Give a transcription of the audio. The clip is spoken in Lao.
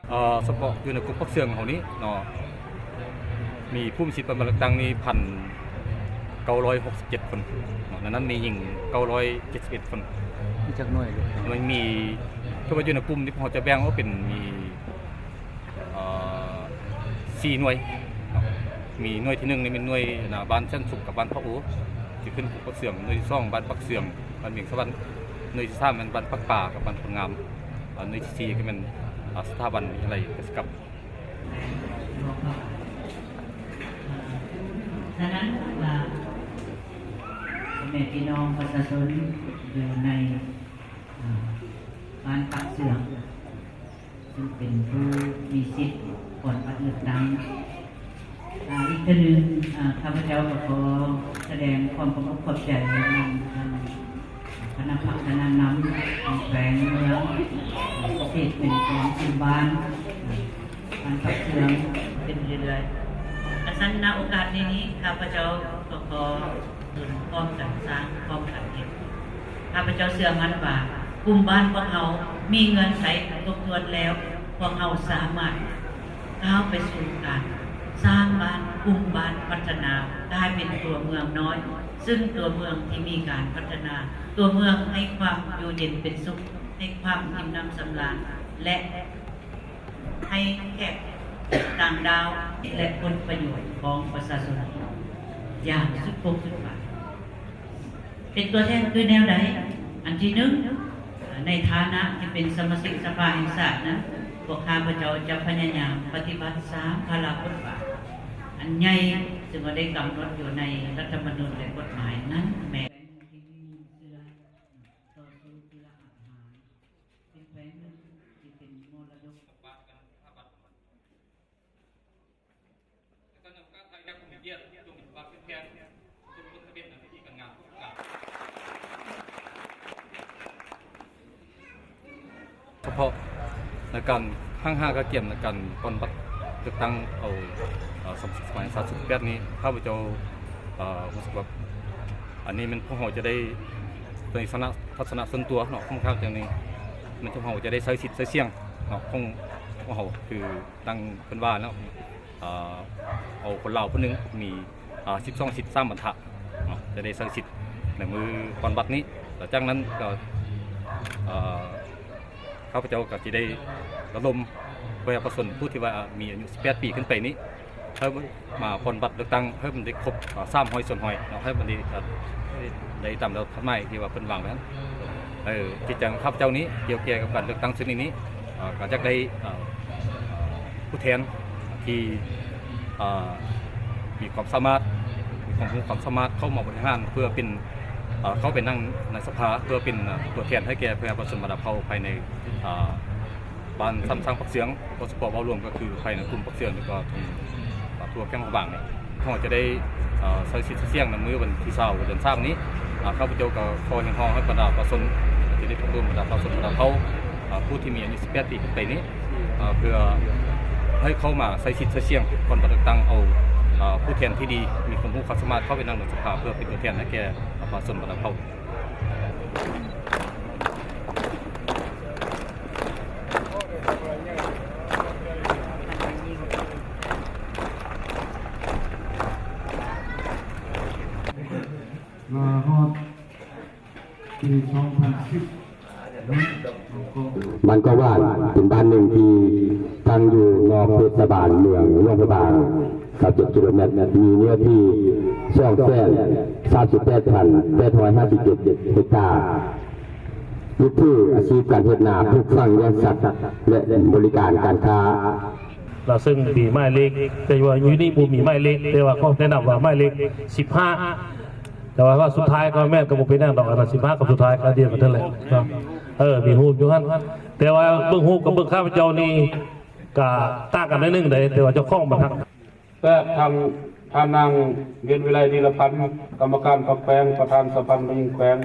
ເອີ ສະເພາະຢູ່ໃນກຸ່ມປາກເຊື່ອງເຮົານີ້ເນາະ ມີຜູ້ມີສິດປະຕິບັດເລືອກຕັ້ງນີ້ ພັນເກົ້າຮ້ອຍຫົກສິບເຈັດຄົນເນາະ, ໃນນັ້ນມີຍິງເກົ້າຮ້ອຍເຈັດສິບເອັດຄົນ. ມີຈັກໜ່ວຍເລີຍ? ມັນມີ ຄືວ່າຢູ່ໃນກຸ່ມທີ່ພວກເຮົາຈະແບ່ງອອກເປັນມີ ເອີ ສີ່ໜ່ວຍເນາະ, ມີໜ່ວຍທີໜຶ່ງນີ້ແມ່ນໜ່ວຍ ອາ ບ້ານແສນສຸກກັບບ້ານພະໂອ ທີ່ຂຶ້ນກັບປາກເຊື່ອງ, ໜ່ວຍທີສອງບ້ານປາກເຊື່ອງ ບ້ານວຽງສະຫວັນ, ໜ່ວຍທີສາມແມ່ນບ້ານປາກປາກັບບ້ານໂພນງາມ, ອາ ໜ່ວຍທີສີ່ກໍແມ່ນ ອາ ສະຖາບັນວິທະຍາໄລກະສິກຳ. ສະນັ້ນວ່າ ພໍ່ແມ່ພີ່ນ້ອງປະຊາຊົນຢູ່ໃນ ອາ ບ້ານປາກເຊື່ອງ ຊຶ່ງເປັນຜູ້ມີສິດກ່ອນບັດເລືອກຕັ້ງ. ອາ ອີກເທື່ອໜຶ່ງ ອາ ຂ້າພະເຈົ້າກໍຂໍສະແດງຄວາມຂອບອົກຂອບໃຈນຳ ທາງຄະນະພັກຄະນະນຳຂອງແຂວງເມືອງ ອາ ພິເສດເປັນຂອງກຸ່ມບ້ານ ອາ ບ້ານປາກເຊື່ອງຂຶ້ນເລື້ອຍໆ. ກະຊັ້ນ ນະໂອກາດນີ້ ຂ້າພະເຈົ້າກໍຂໍ ເປັນພ້ອມກັນສ້າງ ພ້ອມກັນເຮັດ. ຂ້າພະເຈົ້າເຊື່ອໝັ້ນວ່າ ກຸ່ມບ້ານພວກເຮົາມີເງື່ອນໄຂຄົບຖ້ວນແລ້ວ, ພວກເຮົາສາມາດກ້າວໄປສູ່ການສ້າງບ້ານ, ກຸ່ມບ້ານພັດທະນາກາຍເປັນຕົວເມືອງນ້ອຍ, ຊຶ່ງຕົວເມືອງທີ່ມີການພັດທະນາ, ຕົວເມືອງໃຫ້ຄວາມຢູ່ເຢັນເປັນສຸກ, ໃຫ້ຄວາມອີ່ມໜຳສຳລານ ແລະ ໃຫ້ແຂກຕ່າງດ້າວ ແລະ ຜົນປະໂຫຍດຂອງປະຊາຊົນຢ່າງສຸດໂຂກສຸດບາດ. ເປັນຕົວແທນຄືແນວໃດ? ອັນທີໜຶ່ງ, ໃນຖານະທີ່ເປັນສະມາຊິກສະພາແຫ່ງຊາດນັ້ນ, ພວກຂ້າພະເຈົ້າຈະພະຍາຍາມປະຕິບັດສາມພາລະບົດບາດອັນໃຫຍ່ ຊຶ່ງວ່າໄດ້ກຳນົດຢູ່ໃນລັດຖະມະນູນ ແລະ ກົດໝາຍ ນັ້ນແມ່ນ ແຂວງໜຶ່ງທີ່ມີຊື່ຫຼ້າ ຕໍ່ສູ້ເພື່ອອາດຫານ ເປັນແຂວງໜຶ່ງທີ່ເປັນມໍລະດົກ ສະເພາະໃນການຫ້າງຫາກະກຽມໃນການປ່ອນບັດເລືອກຕັ້ງເອົາ ເອີ ສະໄໝສາມສິບແປດນີ້ ຂ້າພະເຈົ້າ ເອີ ຮູ້ສຶກວ່າ ອັນນີ້ແມ່ນພວກເຮົາຈະໄດ້ ໃນສະຖານະ ທັດສະນະສ່ວນຕົວເນາະ ຂອງຂ້າພະເຈົ້ານີ້ ແມ່ນພວກເຮົາຈະໄດ້ໃຊ້ສິດໃຊ້ສຽງເນາະ ຂອງພວກເຮົາ ຄືດັ່ງເພິ່ນວ່າເນາະ ເອີ ເອົາຄົນລາວຜູ້ໜຶ່ງມີ ອາ ສິບສອງສິດສາມບັນທະເນາະ ຈະໄດ້ໃຊ້ສິດໃນມື້ກ່ອນບັດນີ້. ແລ້ວຈາກນັ້ນກໍ ເອີ ຂ້າພະເຈົ້າກໍຊິໄດ້ລະດົມປະຊາຊົນຜູ້ທີ່ວ່າມີອາຍຸສິບແປດປີຂຶ້ນໄປນີ້ ໃຫ້ມາປ່ອນບັດເລືອກຕັ້ງ ໃຫ້ມັນໄດ້ຄົບ ອາ ສາມຮ້ອຍສ່ວນຮ້ອຍເນາະ ໃຫ້ມັນໄດ້ ອາ ໄດ້ຕາມລະດັບຂັ້ນໝາຍທີ່ວ່າເພິ່ນວາງໄວ້ຫັ້ນ. ເອີ ຈິດໃຈຂອງຂ້າພະເຈົ້ານີ້ ກ່ຽວແກ່ກັບການເລືອກຕັ້ງເທື່ອນີ້ນີ້ ອາ ກໍຢາກໄດ້ ອາ ຜູ້ແທນທີ່ ອາ ມີຄວາມສາມາດ ມີຄວາມຮູ້ຄວາມສາມາດເຂົ້າມາບໍລິຫານ ເພື່ອເປັນ ອາ ເຂົ້າໄປນັ່ງໃນສະພາ ເພື່ອເປັນ ອາ ຕົວແທນໃຫ້ແກ່ປະຊາຊົນບັນດາເຜົ່າພາຍໃນ ອາ ບ້ານຊຳຊ້າງປາກເຊືອງ ໂດຍສະເພາະເວົ້າລວມກໍຄືພາຍໃນກຸ່ມປາກເຊືອງ ແລ້ວກໍທົ່ວແຂວງຫຼວງພະບາງນີ້ ເຮົາຈະໄດ້ ເອີ ໃຊ້ສິດໃຊ້ສຽງໃນມື້ວັນທີຊາວ ເດືອນສາມນີ້. ອາ ຂ້າພະເຈົ້າກໍຂໍຮຽກຮ້ອງໃຫ້ບັນດາປະຊາຊົນ ທີ່ໄດ້ເຂົ້າຮ່ວມ ບັນດາປະຊາຊົນບັນດາເຜົ່າ ອາ ຜູ້ທີ່ມີອາຍຸສິບແປດປີຂຶ້ນໄປນີ້ ອາ ເພື່ອໃຫ້ເຂົ້າມາໃຊ້ສິດໃຊ້ສຽງກ່ອນບັດເລືອກຕັ້ງ ເອົາ ອາ ຜູ້ແທນທີ່ດີ ມີຄວາມຮູ້ຄວາມສາມາດເຂົ້າໄປນັ່ງໃນສະພາ ເພື່ອເປັນຕົວແທນໃຫ້ແກ່ປະຊາຊົນບັນດາເຜົ່າ. ມາຮອດປີສອງພັນສິບ ບ້ານເກາະຫວານເປັນບ້ານໜຶ່ງທີ່ຕັ້ງຢູ່ນອກເທດສະບານເມືອງຫຼວງພະບາງ ຊາວເຈັດກິໂລແມັດ, ມີເນື້ອທີ່ສອງແສນສາມສິບແປດພັນແປດຮ້ອຍຫ້າສິບເຈັດເຮັກຕາ. ຍຶດຖືອາຊີບການເຮັດນາ, ປູກຝັງ, ລ້ຽງສັດ ແລະ ບໍລິການການຄ້າ. ລະເຊິ່ງມີໝາຍເລກ, ແຕ່ວ່າຢູ່ນີ້ບໍ່ມີໝາຍເລກ, ແຕ່ວ່າຂໍແນະນຳວ່າໝາຍເລກສິບຫ້າ, ແຕ່ວ່າວ່າສຸດທ້າຍກໍແມ່ນ ກໍບໍ່ເປັນຫຍັງດອກ, ອັນນັ້ນສິບຫ້າກັບສຸດທ້າຍກໍອັນດຽວກັນນັ້ນແຫຼະເນາະ. ເອີ ມີຮູບຢູ່ຫັ້ນ, ແຕ່ວ່າເບິ່ງຮູບກັບເບິ່ງຂ້າພະເຈົ້ານີ້ກໍຕ່າງກັນໜ້ອຍໜຶ່ງເດ້, ແຕ່ວ່າເຈົ້າຂອງມັນຮັກ. ແປດ ທ່ານ ທ່ານນາງ ເວັນວິໄລ ນີລະພັນ ກຳມະການພັກແຂວງ ປະທານສະຫະພັນແມ່ຍິງແຂວງ.